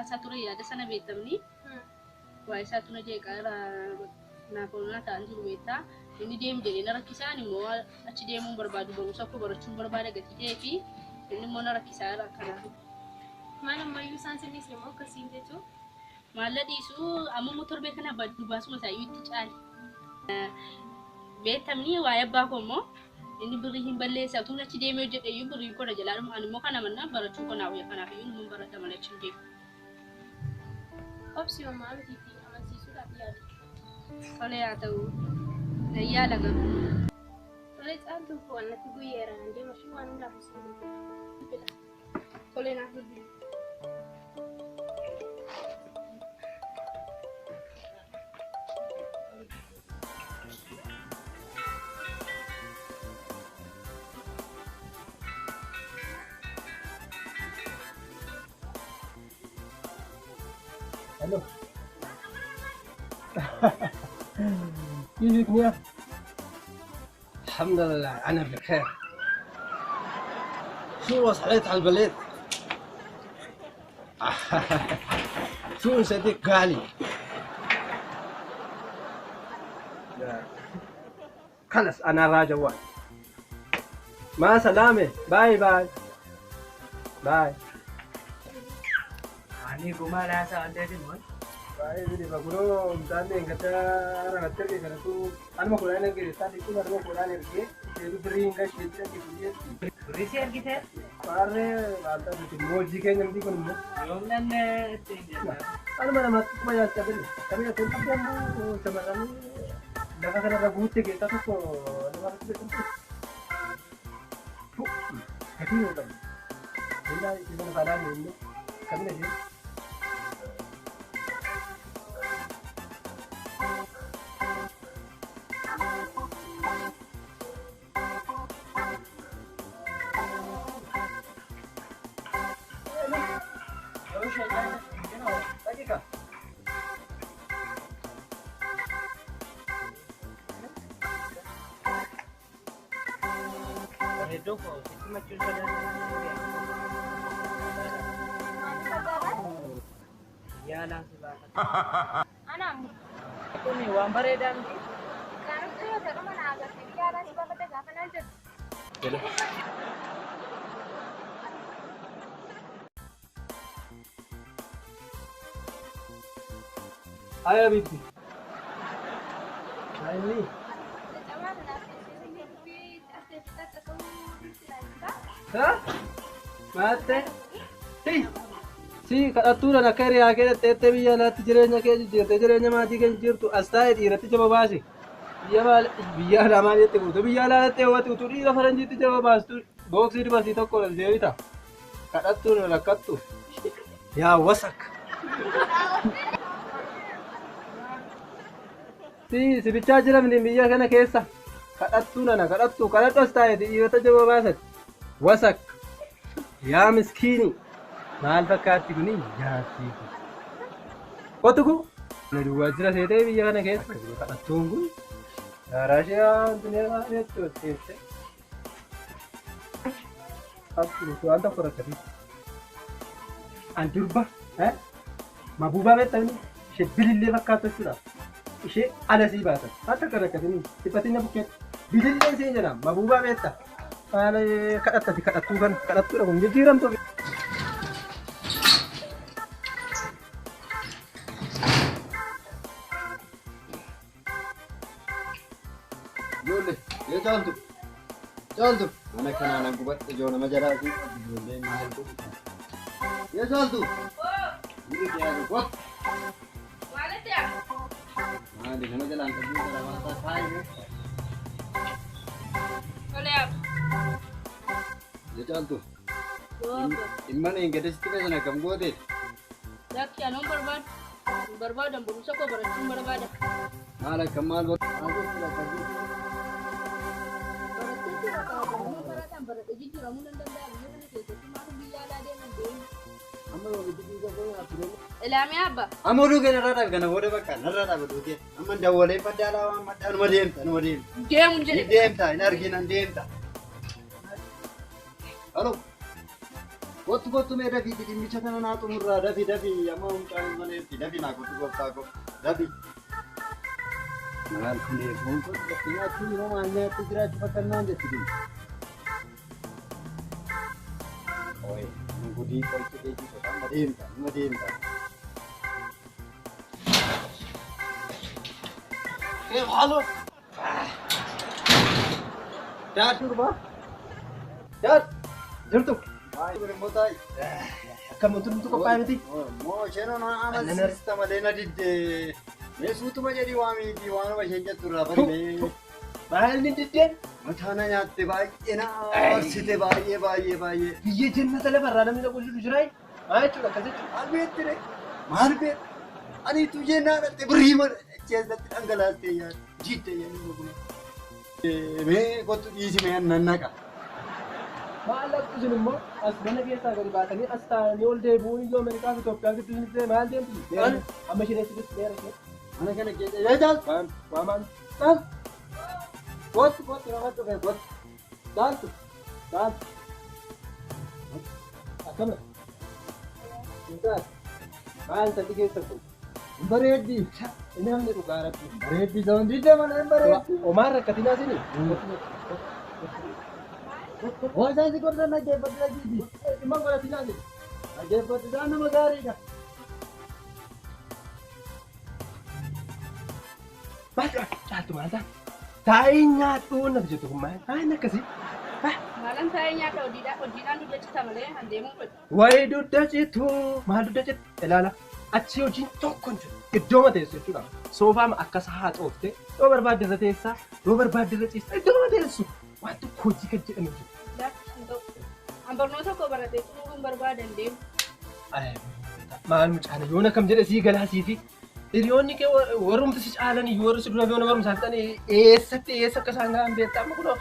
kaasaa ture yaada sana beektamni. Waa isaatu na jeeqaa naaf oolmaa ta'an jiru beektaa. Inni deemu jedhee na rakkisaan immoo achi deemuun barbaadu barumsa koo barachuun barbaada gatii ta'ee fi inni immoo na rakkisaa jira akkanaaf. Maal ammayyuu isaan sinnis immoo akkasiin jechuun. Maalla dhiisuu amma torbee kana dubaasuma isaa iyyuu itti caale. Beektamni waa'ee abbaa koo immoo inni birrii hin balleessa utuu achi deemee hojjedhe iyyuu birrii koo na jalaa dhuma ani immoo kana mannaa barachuu koo naaf kanaaf iyyuu nama baradha malee achi hin deemu. Obsi homaa mitiitti amansiisuudhaaf yaali. Tole haa ta'u nan yaala garuu. Tole caaltuu koo annatti guyyeera nan deema shi waan hundaaf isin bilbila. Tole naaf bilbili. Hello. كيفك يا؟ الحمد لله انا بخير. شو صحيت على البلد؟ شو صديق غالي؟ لا. خلص انا راجع واحد. مع سلامة، باي باي. باي. Ani gumaa laasaa waan ta'eef immoo Baay'ee bili bagunoo mtaanne engataa ragatterge kanatu anuma kudhaan erge isaan dhiquu anuma kudhaan erge isheetu birrii hin gasheetti dhaqe guyyeetti. Birrii si argite Maarree maalta nuti immoo hojii keenya miti kun immoo. Yoom nanne ittiin jenna. Anuma namatti kuma yaasta bili. Kamina tun qabdi ammoo shamarranii lafa kanarra guutte keessaa tokko nama irratti beekamtu. Gatii yoo qabdu. Illaa ishee sana faanaan inni kamina ishee. Dakika. Bareedduu koo sitti machuun sodaa yaalaan si baafata. Ana ammoo. Kun waan bareedaa miti. Gaarratti yoo ta'u mana agartee biyya alaa si baafata gaafa naan jedhu. Hi حبيبتي. عيني. ها؟ Maatte? Hii! Si kadhattuudhaan akka hiriyaa kee dhaqxeettee biyya alaatti jireenya kee jijjiirtee jireenya maatii kee jijjiirtu as taa'ee dhiiratti jaba baasi. Biyya maal biyya alaa maal jette guutuu biyya alaa dhaqxee hawwatu utuu dhiira faranjiitti jaba baastu booksii dubartii tokko ol deebita. Kadhattuun rakkattu. Yaa wasak. Si si bichaa jira miti biyya kana keessa. Kadhattuu nana kadhattu kadhattu as taa'eeti dhiirota jaba baasati. Wasak. Yaa miskiini. Maal fakkaatti kuni jaartii kun. Qotu kun na duwwaa jira seetee biyya kana keessa. Kadhattuun kun daaraa ishee waan jechuudha teessee. Waan tokko rakkate. An durba mabuubaa beektamni ishee bilillee fakkaattu jechuudha. Ishee alasii baatan. Waan tokko rakkatanii dhiphatina bukkeetti. Bilillee ishee jedhama mabuubaa beekta. Haala kadhattati kadhattuu kana kadhattuudha kun jijjiiramtu. Ijoollee, yoo caaltu, caaltu. Mana kanaa nan gubadhe ijoo nama jalaa fi ijoollee maal godhu. Yoo caaltu. Inni kee kot. Maalatti yaa? Maali nama jalaan qabduu gara waan ta'a taa'ee. Tole yaa. Yoo caaltu. Dhimma hin gadasitti feesan akkam gooteeti? Lakki anuun barbaadu. Hin barbaadan barumsa koo barachuun barbaada. Maal akkam maal godhu? Barattoonni barbaadamu barataan baradhe jijjiiramuu nan danda'a biyya kana keessatti maaf biyya alaa deeman deemu. Amma yoo giddu giddu godhu Ilaamee abba. Amma oduu kee narraa dhaabe kana booda bakka narraa dhaabe oduu kee. Amma dawwalee faddaa laa waan maddaa numa deemta numa deemta. Deemuun Ni jedhe. deemta hin argina hin deemta. Halo. Kottu kottu mee dafiiti dhimmicha kana naa xumurraa dafi dafi amma mucaan maneetti dafi naa kottu gooftaa koo dafi. Maal kun eeguun kun lafti nyaachuu yeroo maal nyaatti jiraachuu fakkannaan jetti kun. Oye, gudii qolchi deebisu amma deemta amma deemta. كيف حالك؟ Daad durbaa. Daad jirtu? Maal Akkam wanti qophaa'e miti? Moo isheen amansiista malee na didde. Mee suutuma jedhii waamiitii waanuma isheen jettu irraa bari mee. Maal ni diddeen? Mataa na nyaatte baay'ee na aarsite baay'ee baay'ee baay'ee. Biyya jannata lafarraa namni tokko jiru jiraa? Maal jechuudha akkas jechuudha? Maal beekti ree? Maal beekti? Ani tu jennaan dhatte birrii mana keessatti dhangalaastee yaadde jidde yaadde kun. Mee kottu dhiisi mee nan naqa. Maal isin immoo as mana keessaa gadi baatanii as taa'anii ol deebi'uun iyyuu Ameerikaa fi Itoophiyaa gidduu isin ta'e maal deemtu? Amma isheen eessa dheera ishee? Mana kana keessa yaa jaaltu. Waa maal? Jaaltu. Kottu kottu nama dhufe kottu. Jaaltu. Jaaltu. Akkana. Maal intalli keessa kun? Bareeddi. Namni dhugaa rabbi. Bareeddi ta'uun didde mana hin bareeddi. Omaan rakkatinaa isinii? Waa isaan si gorsan dhaggeeffatu dhagiiti. Dhimma godhatinaa isinii? Dhaggeeffatu isaan nama gaariidha. Maal caaltu maal ta'a? Taa'ee nyaadhuu natti jettu kun maal? Maal akkasii? Maalan taa'ee nyaata hojiidhaan dugda cita malee an deemuun godhu. Wayi dugda citu maal dugda citu ilaala. Achi hojiin tokko hin jiru. Iddoo teessu jechuudha. Soofaa akkas haa xooftee yoo barbaadde irra teessaa yoo barbaadde irra ciista iddoo teessu waan tokko hojii kan jedhamu jiru. An barnoota koo baratee xumuruun barbaadan deemu. Maal mucaana yoona kam jedhe sii galaa sii fi hiriyoonni kee warrumti si caalan iyyuu warri si dura yoona barumsaa fixan eessatti eessa akka isaan gahan beektaa amma kunoo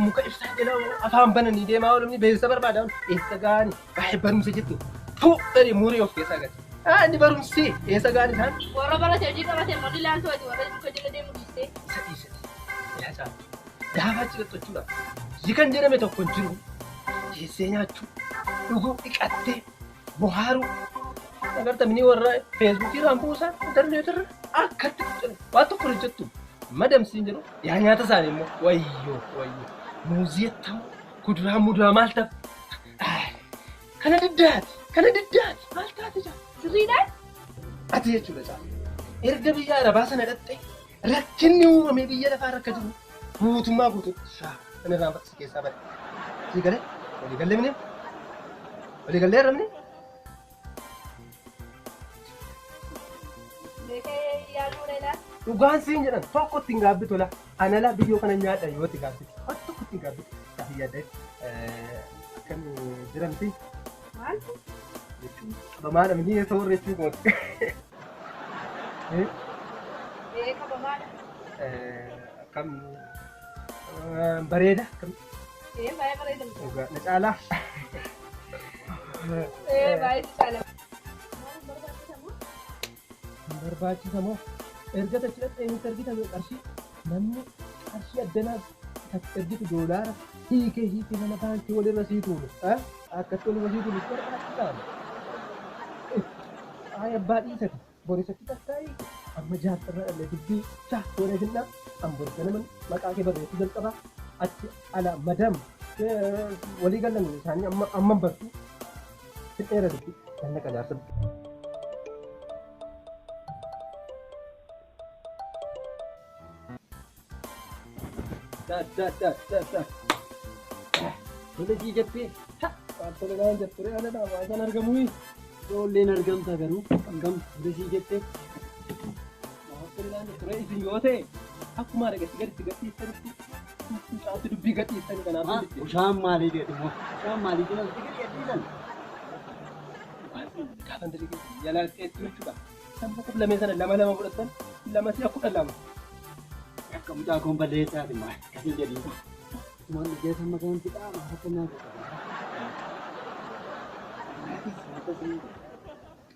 muka ibsaa jala afaan bananii deemaa oolumni beeksisa barbaadan eessa gahani baay'ee barumsa jettu fuudhanii muurii of keessaa gati. Inni barumsi eessa gahan isaan? Warra barate hojii qabate molli laantu ati warra muka jala deemu dhiistee. Isa dhiisati. Yaa caaltu. Gaafa achi dhaqxachuudha. Hojii kan jedhame tokko hin jiru. Teessee nyaachuu, dhuguu, dhiqattee, bohaaruu. Agarta mini warra feesbuukii irraan buusan intarneetirra akkatti waan tokko hojjettu madamsiin jedhu yaa nyaata isaanii immoo wayyoo wayyoo muuzii attamu kuduraa muduraa maal ta'a kana diddaati maal taate jaa Sirriidhaan? Ati jechuudha caalu erga biyya arabaa sana dhatte rakkinni uumamee biyya lafaa rakka jiru guutummaa guutuutti shaa kan irraan si keessaa bade sii galee walii gallee mini walii gallee irra Dhugaan siin jedhan tokko ittiin gaabbitu la anala biyyoo kana nyaadha yoo itti gaabbitu tokko ittiin gaabbitu gaafi yaadda akkam jiramti Maal? Jechuun qabamaadha mini soorre jechuu kooti. Ee qabamaadha. Akkam bareeda akkam. Ee baay'ee bareeda. Dhugaa na caalaa. Ee baay'ee si caala. Barbaachisa moo? Erga achi dhaqxee nutti ergita qarshii namni qarshii addanaa ergitu doolaara hiikee hiikee mana baankii walirra sii tuulu akkatti walirra sii tuulu barbaachisaa. Ay abbaa dhiisati borisatti takkaa hiike amma jaartarra dhalle dubbii chaa goonee jennaan an borga nama maqaa kee barreessuu jalqabaa achi ala madam walii galan isaanii amma bartu dheera dubbii ganna qajaarsa. Da da da da da. Tole sii jettee. Waan tole naan jettu ree ana dha waan san argamuyi. Ijoolleen argamta garuu hangam tole sii jettee. Waan tole naan jettu ree isin yoo ta'e akkuma argatti gaditti gadhiistanitti mucaatti dubbii gadhiistani kanaaf. Bishaan maalii jedhu immoo bishaan maalii jedhan itti gadi gadhiisan. Gaafa intalli keessa jalaa dheettu jechuudha. Sanba kudha lamee sana lama lama fudhattan lama si'a 12. Akka mucaa koon balleessaati maal akkasii jedhii. Waan dhugeessa maqaan fixaa maal akka nyaata.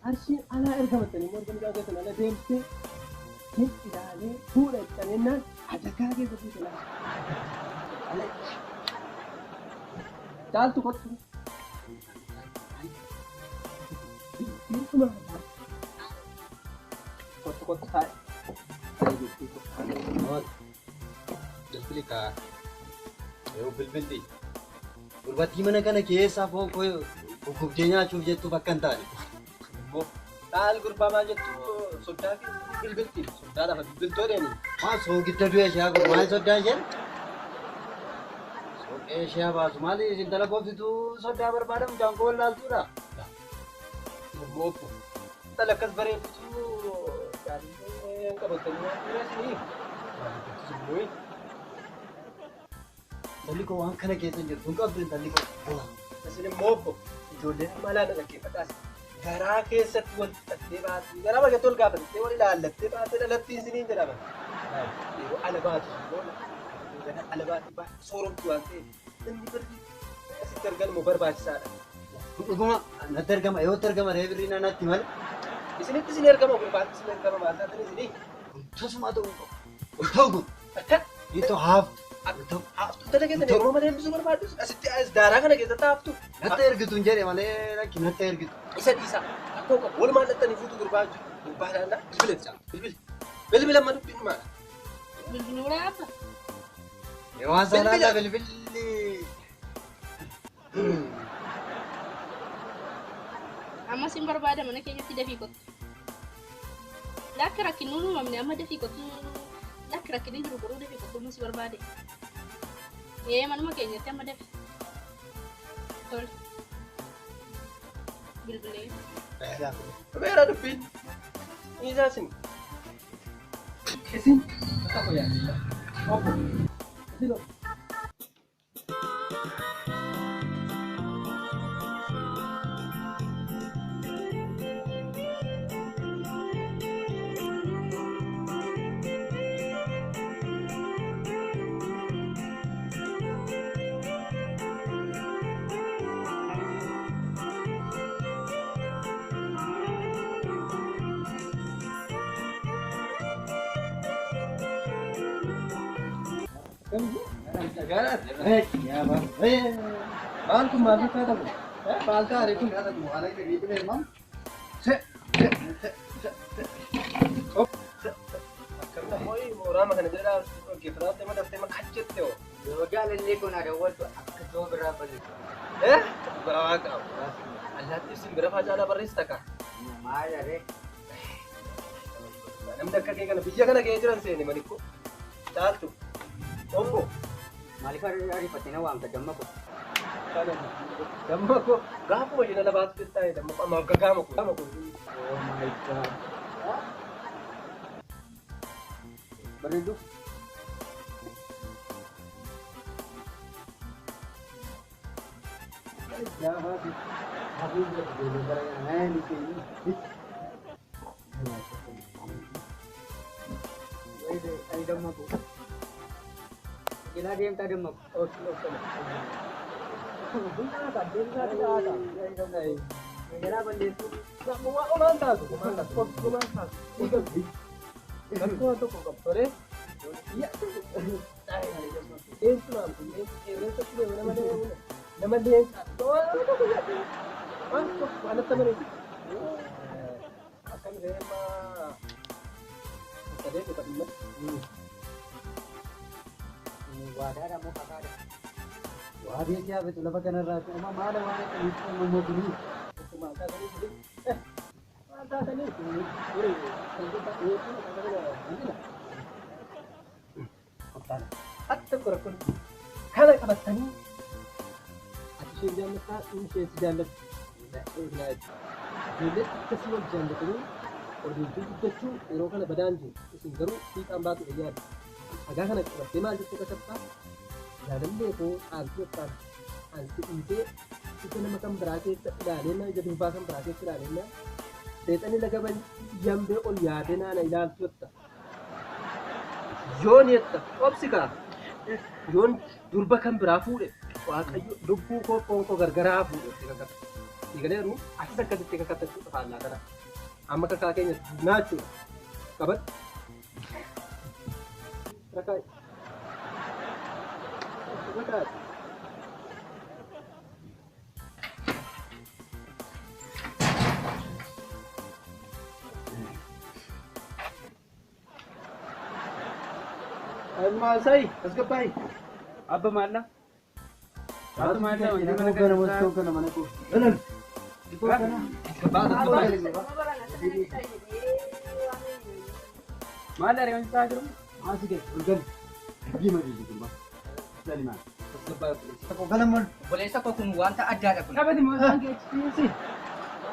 Qarshiin alaa erga maxxanee immoo erga mucaa keessan ala deemtee hin ilaalee fuudha jettanii adagaa keessa fuute lafa. Caaltu kottu. Dubbiin Kottu kottu taa'e. Bilbili kaa. Yoo bilbilli. Gurbattii mana kana keessaa foon koo gugubdee nyaachuuf jettuuf akka hin taane. Immoo dhaal gurbaa maal jettu soddaa fi bilbilti. Soddaa lafa bilbiltoo deemi. Maal soogidda du'e ishee haa maal soddaan isheen? Soqee ishee haa baasu maali intala kooftituu soddaa barbaadamu jaankoo wallaaltuudha. Immoo obbo. Intala akkas bareeddutu jaalallee qabatanii waan dhiira isinii. Maal jettu immoo? Intalli koo waan kana keessa hin jirtu hin qabdu intalli koo. Isin immoo obbo ijoolleen amma laala dhaggeeffadhaas garaa keessatti wal fixattee baatee garaa bagatee wal gaafattee wal ilaallattee baatee dhalattiin isiniin jedhama. Yeroo ala baatu immoo gara ala baatu baay'ee sooromtu waan ta'eef namni birri asitti argamu barbaachisaadha. Dhuguma natti argama yoo argama ree birrii natti malee. Isinitti isin ergama gurbaatti isin ergama maal taatan isinii? Tasuma ta'uu qabu. Ol ta'u kun. Itoo haaftu. Haaftu intala keessan yeroo malee hambisuu barbaaddu asitti as daaraa kana keessatti haaftu. Natti ergitu hin jedhe malee lakki natti ergitu. Isa dhiisaa akkoo qabu walumaa dhattanii fuutu gurbaa jechuudha. Gurbaa laallaa bilbila isaa bilbila. Bilbila amma dubbiin maala? Bilbiluu laata? Waan sana bilbilli. Amma sin barbaada mana keenyatti dafii kottu. Lakki rakkinni uumamne amma dafii kottu. Lakki rakkinni jiru garuu dafii kottu amma si barbaade. Ee manuma keenyatti amma dafi. Tole. Bilbilee. Beera dubbiin. Dhiisaa isin. Isin akka fayyaa. Obbo. Isin obbo. Maal kun maal fakkaata kun? Maal ta'a kun? Akkamitti mooraa kana jedhaa dhaggeeffataa ta'e madaftee makkachetti hoo? Yoo jaalallee kun adawwattu akka too biraa balleessu. Dhugaa waaqa. Allaattii simbira fa'aa caalaa barreessita kaa? Maal aree? Namni akka kee kana biyya kana kee jiran seeni malikko. Caaltu. Obbo. Maaliif ariifattee na waamta damma koo? Damma koo gaafuma isheen ala baatu taa'e damma koo amma gagaama koo. Oh my God. Bareedu. Damma koo. Gila deemtaa damma koo. Gila balleessu. Omaan taatu. Omaan taatu. Rakkoo tokko qabu tolee. Leencu maamtu qeerransa ture nama leenca waan tokko waan tokko anatti amaneeti. Akkam reema sadee dhufa dhimma. Waadaadha moo kakaadha? Waa beekee hafe lafa kanarraa amma maala waan akkamitti uumamuu kuni? Maal taatanii ture? Maal taatanii ture? Hatta rakkoon kana qabatanii ati isheen jaallattaa inni isheen si jaallatti. Ijoolleen akkasii wal jaallatanii hordoftuu guddachuu yeroo kana badaan jiru isin garuu fiixaan baatu yaadu. Dhagaa kana qabattee maal jechuu kasabtaa? Jaalallee koo caaltuu akkaan ansi dhiitee ija nama kan biraa keessa ilaaleenna ija durbaa kan biraa keessa ilaaleenna seexanni laga yambee ol yaadee naana ilaaltu jetta. Yoon jetta obsi kaa yoon durba kan biraa fuudhe waaqayyo lubbuu koo foon koo gargaraa fuudhe itti kakata. Eegalee nu asis akkasitti kakatachuu faallaa kana. Amma kakaa keenya naachuudha. Qabadhu. Rakaa. Rakaa. Maal sa'i tasgabbaa'i. Abba maalla. Caaltu maalla wanti mana Kana mostuu kana mana koo. Galan. Maal aree wanti ta'aa jiru? Maasi gadi ol gali. Dubbii ma dhiisi gurbaa. Gali maal. Galan maal. Obboleessa koo kun wanta addaadha kun. Qabati moo isaan geejjibsiisi.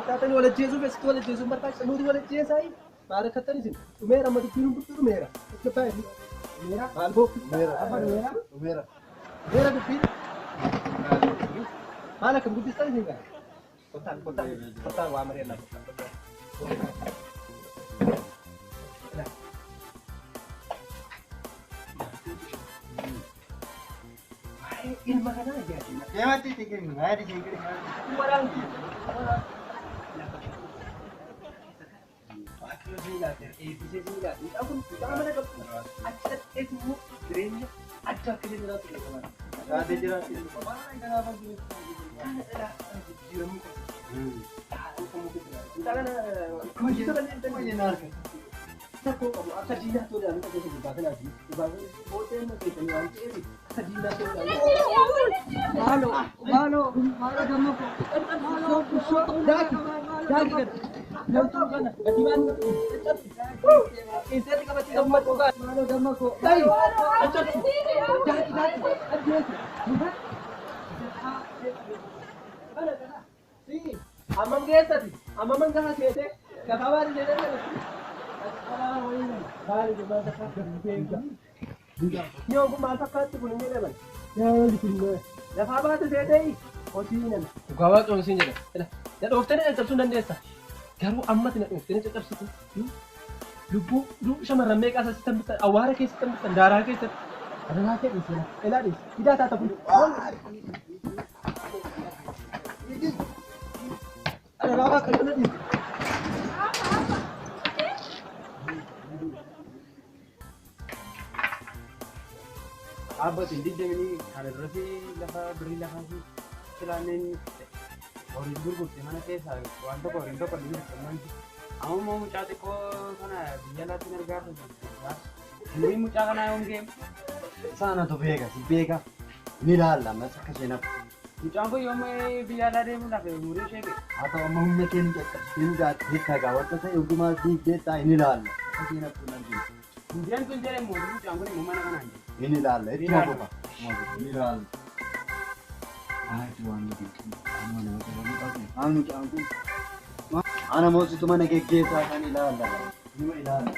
Taatani wal ajjeesuuf eessitti wal ajjeesuun barbaachisa. Nuti wal ajjeesaayi. Maal akkattani isin? Dhumeera amma dubbiin hundumtuu dhumeera. Tasgabbaa'i. Dhumeera. Maal bookti? Dhumeera. Dhumeera. Dhumeera dubbiin. Maal akkam guddistan isin gaa? Kottaan kottaan kottaan waa mari'annaa kottaan. Waa'ee ilma kanaa yaadina. Deematti itti kennu. Haadhi ishee kennu. Waraanti. Waaqayyo si ilaalte eebbisee si ilaalte mucaan kun mucaa mana qabdu achi dhaqxees immoo jireenya adda akka isheen jiraattu beekamaa. Haadhi jiraatti. Kana dhalaa kana jijjiiramuu qaba. Mucaa kana guddisa Hojii na harka. Tokko qabu akka diinaa ta'uu danda'u keessa gubbaa kanaati. Gubbaa booddee immoo keessanii waan ta'eef akka diinaa ta'uu danda'u. Maaloo maaloo maaloo damma koo. Daaki daaki gad. Loltuu kana gadi waan keessatti qabattee gammachuu gaa. Maaloo damma koo. Daaki daaki daaki ajjeesu. Hammam geessati hammam gaha seete gafaa baadhi jedhee jedhatti. Yoo kun maal fakkaatti kun hin jedhaman. Lafaa baate seetee hojii nama. Dhugaa waaqayyoon siin jedha. Na dhooftanii caccabsuu dandeessa. Garuu ammati na dhooftanii caccabsitu. Lubbuu shamarran meeqaa asitti hambistan awwaara keessatti hambistan daaraa keessatti. Adaraa kee dhiisi elaa dhiisi. Fidaa taata kun. Adaraa waaqayyoon na dhiisi. Abbootiin digdamanii kana duratti lafa birrii lafaa fi filaanneen horiin gurgurte mana keessaa waan tokko horiin tokko ni jirtu. Amma immoo mucaa xiqqoo kana biyya alaatti hin argaa jirtu. Umriin mucaa kanaa yoom geemu? Saanatu beeka si beeka. Ni ilaalla ammas akka isheen hafu. Mucaan kun yoom biyya alaa deemuudhaaf umurii ishee ga'e? Haa ta'u amma humna kee nu caccabsitee nu daakteetta gaa wanta ta'e hundumaa diigdeettaa hin ilaalla. Akka isheen haftu hin arginu. Hundeen tun jedhe immoo mucaan kun immoo mana kanaan jira. Hin ilaalla ittuma qofa. Hin ilaalla. Haati waan nuti amma nama jedhamu qabne. Maal mucaan kun? Ana moositu mana geggeessaa kan ilaalla. Nima ilaalla.